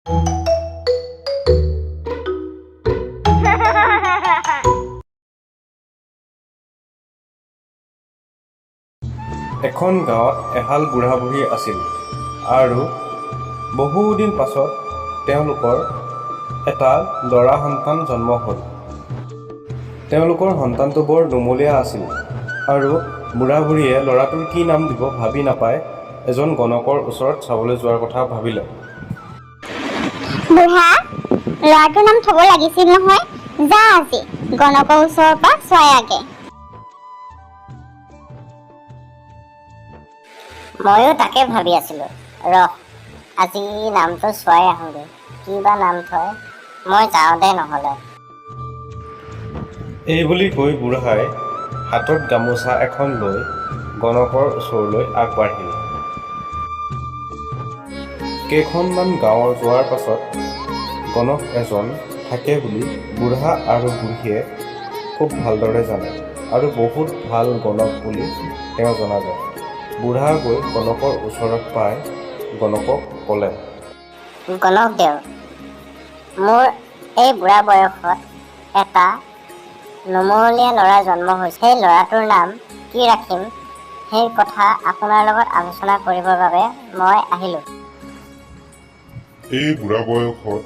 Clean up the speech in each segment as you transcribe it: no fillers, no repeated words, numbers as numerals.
এখন গাঁৱত এহাল বুঢ়া বুঢ়ী আছিল আৰু বহুদিন পাছত তেওঁলোকৰ এটা ল'ৰা সন্তান জন্ম হ'ল। তেওঁলোকৰ সন্তানটো বৰ নুমলীয়া আছিল আৰু বুঢ়া বুঢ়ীয়ে ল'ৰাটোৰ কি নাম দিব ভাবি নাপাই এজন গণকৰ ওচৰত চাবলৈ যোৱাৰ কথা ভাবিলে। বুঢ়া, ল'ৰাটোৰ নাম থ'ব লাগিছিল নহয়। যা, আজি গণকৰ ওচৰৰ পৰা চোৱাই আগে। ময়ো তাকে ভাবি আছিলোঁ। ৰহ, আজি নামটো চোৱাই আহোঁগৈ, কি বা নাম থয়। মই যাওঁ দে নহ'লে। এই বুলি কৈ বুঢ়াই হাতত গামোচা এখন লৈ গণকৰ ওচৰলৈ আগবাঢ়িল। কেইখনমান গাঁৱৰ যোৱাৰ পাছত গণক এজন থাকে বুলি বুঢ়া আৰু বুঢ়ীয়ে খুব ভালদৰে জানে আৰু বহুত ভাল গণক বুলি তেওঁ জনা যায়। বুঢ়া গৈ গণকৰ ওচৰত পাই গণকক ক'লে, গণক দেও, মোৰ এই বুঢ়া বয়সত এটা নুমলীয়া ল'ৰা জন্ম হৈছে। সেই ল'ৰাটোৰ নাম কি ৰাখিম, সেই কথা আপোনাৰ লগত আলোচনা কৰিবৰ বাবে মই আহিলোঁ। এই বুঢ়া বয়সত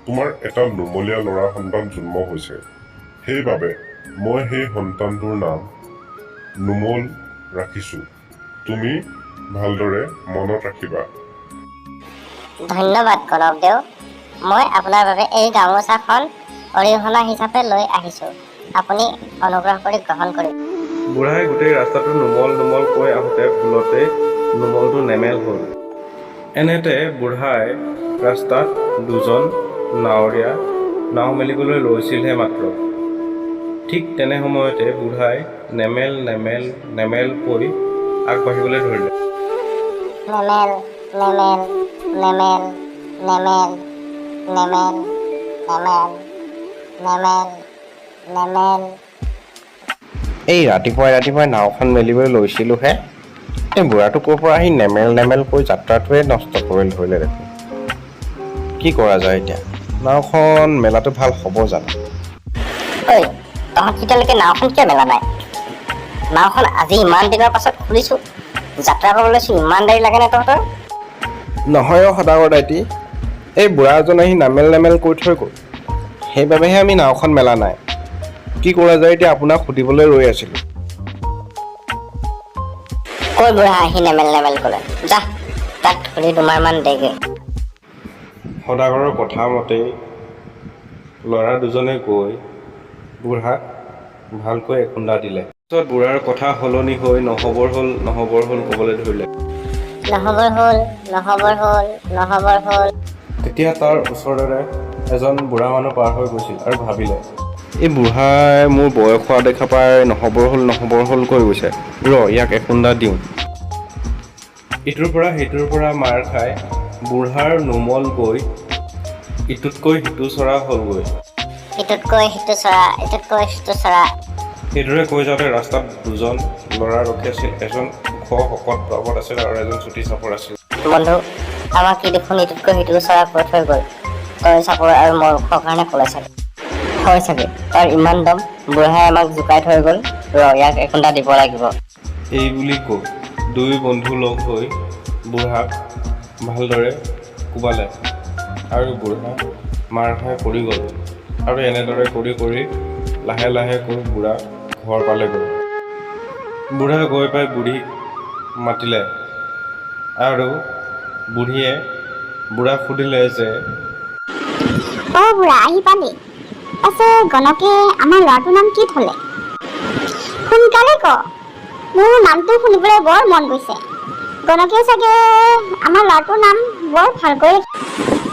তোমাৰ এটা নুমলীয়া ল'ৰা সন্তান জন্ম হৈছে, সেইবাবে মই সেই সন্তানটোৰ নাম নুমল ৰাখিছোঁ। তুমি ভালদৰে মনত ৰাখিবা। ধন্যবাদ গণক দেও। মই আপোনাৰ বাবে এই গামোচাখন অৰিহণা হিচাপে লৈ আহিছোঁ। আপুনি অনুগ্ৰহ কৰি গ্ৰহণ কৰিব। বুঢ়াই গোটেই ৰাস্তাটো নোমল নোমল কৈ আহোঁতে ভুলতে নোমলটো নেমেল হ'ল। এনেতে বুঢ়াই ৰাস্তাত দুজন নাৱৰীয়া নাও মেলিবলৈ লৈছিলহে মাত্ৰ, ঠিক তেনে সময়তে বুঢ়াই নেমেল নেমেল নেমেল কৈ আগবাঢ়িবলৈ ধৰিলে। নেমেল নেমেল নেমেল নেমেল নেমেল নেমেল নেমেল নেমেল। এই ৰাতিপুৱাই ৰাতিপুৱাই নাওখন মেলিবলৈ লৈছিলোঁহে, এই বুঢ়াটো ক'ৰ পৰা আহি নেমেল নেমেল কৈ যাত্ৰাটোৱে নষ্ট কৰি ধৰিলে দেখোন। কি কৰা যায় এতিয়া? নাওখন মেলাটো ভাল হ'ব জানো? ঐ, তহঁত এতিয়ালৈকে নাওখন কিয় মেলা নাই? নাওখন আজি ইমান দিনৰ পাছত খুলিছোঁ, যাত্ৰা কৰিব লৈছোঁ, ইমান দেৰি লাগেনে তহঁতৰ? নহয় অ' সদাগৰ দাইটি, এই বুঢ়া এজন আহি নামেল নেমেল কৈ থৈ গ'ল, সেইবাবেহে আমি নাওখন মেলা নাই। কি কৰা যায় এতিয়া, আপোনাক সুধিবলৈ ৰৈ আছিলোঁ। কৈ বুঢ়া আহি নেমেল নেমেল ক'লে? যা, তাক ধৰি দুমাৰমান দেগৈ। সদাগৰৰ কথা মতেই ল'ৰা দুজনে গৈ বুঢ়াক ভালকৈ এখুন্দা দিলে। পিছত বুঢ়াৰ কথা সলনি হৈ নহ'বৰ হ'ল, নহ'বৰ হ'ল ক'বলৈ ধৰিলে। নহ'বৰ হ'ল, নহ'বৰ হ'ল, নহ'বৰ হ'ল। তেতিয়া তাৰ ওচৰেৰে এজন বুঢ়া মানুহ পাৰ হৈ গৈছিল আৰু ভাবিলে, এই বুঢ়াই মোৰ বয়স হোৱা দেখা পাই নহ'বৰ হ'ল, নহ'বৰ হ'ল কৈ গৈছে, ৰ ইয়াক এখুন্দা দিওঁ। ইটোৰ পৰা সিটোৰ পৰা মাৰ খাই বুঢ়াৰ নোমল গৈ ইটোতকৈ সিটো চৰা হ'লগৈ। ইটোতকৈ সিটো চৰা, ইটোতকৈ সিটো চৰা। সেইদৰে কৈ যাওঁতে ৰাস্তাত দুজন ল'ৰা ৰখি আছিল। এজন ওখ শকত আৱত আছিল আৰু এজন চুটি চাপৰ আছিল। বন্ধু, আমাক ই দেখোন ইটোতকৈ সিটো চৰা কৈ থৈ গ'ল। তই চাপৰ আৰু মই ওখ কাৰণে ক'লে চাগে। হয় চাগে, তাৰ ইমান দম, বুঢ়াই আমাক জোকাই থৈ গ'ল। ৰ, ইয়াক এখুন্দা দিব লাগিব। এই বুলি কৈ দুয়ো বন্ধু লগ হৈ বুঢ়াক ভালদৰে কোবালে আৰু বুঢ়া মাৰ খাই পৰি গ'ল। আৰু এনেদৰে কৰি কৰি লাহে লাহে গৈ বুঢ়া ঘৰ পালেগৈ। বুঢ়া গৈ পাই বুঢ়ীক মাতিলে আৰু বুঢ়ীয়ে বুঢ়াক সুধিলে যে, অ' বুঢ়া, আহি পালি? পাছে গণকে আমাৰ ল'ৰাটোৰ নাম কি থ'লে? সোনকালে ক, মোৰ নামটো শুনিবলৈ বৰ মন গৈছে। গণকে চাগে আমাৰ ল'ৰাটোৰ নাম বৰ ভালকৈ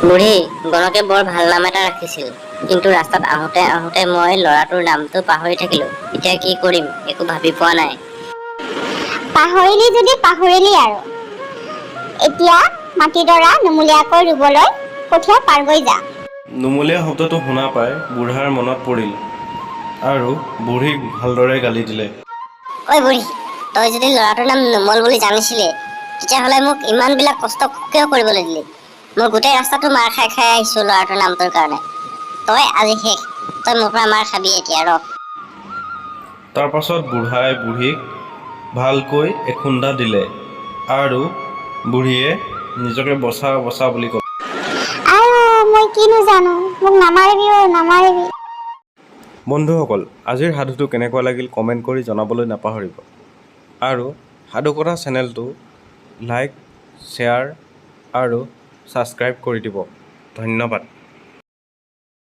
বুঢ়ী, গণকে বৰ ভাল নাম এটা ৰাখিছিল, কিন্তু ৰাস্তাত আহোঁতে আহোঁতে মই ল'ৰাটোৰ নামটো পাহৰি থাকিলোঁ। এতিয়া কি কৰিম একো ভাবি পোৱা নাই। পাহৰিলি যদি পাহৰিলি আৰু। এতিয়া মাটিডৰা নুমলীয়াকৈ ৰুবলৈ কঠীয়া পাৰগৈ যা। নুমলীয়া শব্দটো শুনা পাই বুঢ়াৰ মনত পৰিল আৰু বুঢ়ীক ভালদৰে গালি দিলে। ঐ বুঢ়ী, তই যদি ল'ৰাটোৰ নাম নোমল বুলি জানিছিলি, তেতিয়াহ'লে মোক ইমানবিলাক কষ্ট কিয় কৰিবলৈ দিলি? মই গোটেই ৰাস্তাটো মাৰ খাই খাই আহিছোঁ ল'ৰাটোৰ নামটোৰ কাৰণে। তই আজি শেষ, তই মোৰ পৰা মাৰ খাবি এতিয়া ৰ। তাৰ পাছত বুঢ়াই বুঢ়ীক ভালকৈ এখুন্দা দিলে আৰু বুঢ়ীয়ে নিজকে বচা বচা বুলি ক'লে। আৰু মই কিনো জানো, মোক নামাৰিবি অ, নামাৰিবি। বন্ধুসকল, আজিৰ সাধুটো কেনেকুৱা লাগিল কমেণ্ট কৰি জনাবলৈ নাপাহৰিব আৰু সাধুকথা চেনেলটো লাইক, শ্বেয়াৰ আৰু ছাবস্ক্ৰাইব কৰি দিব। ধন্যবাদ।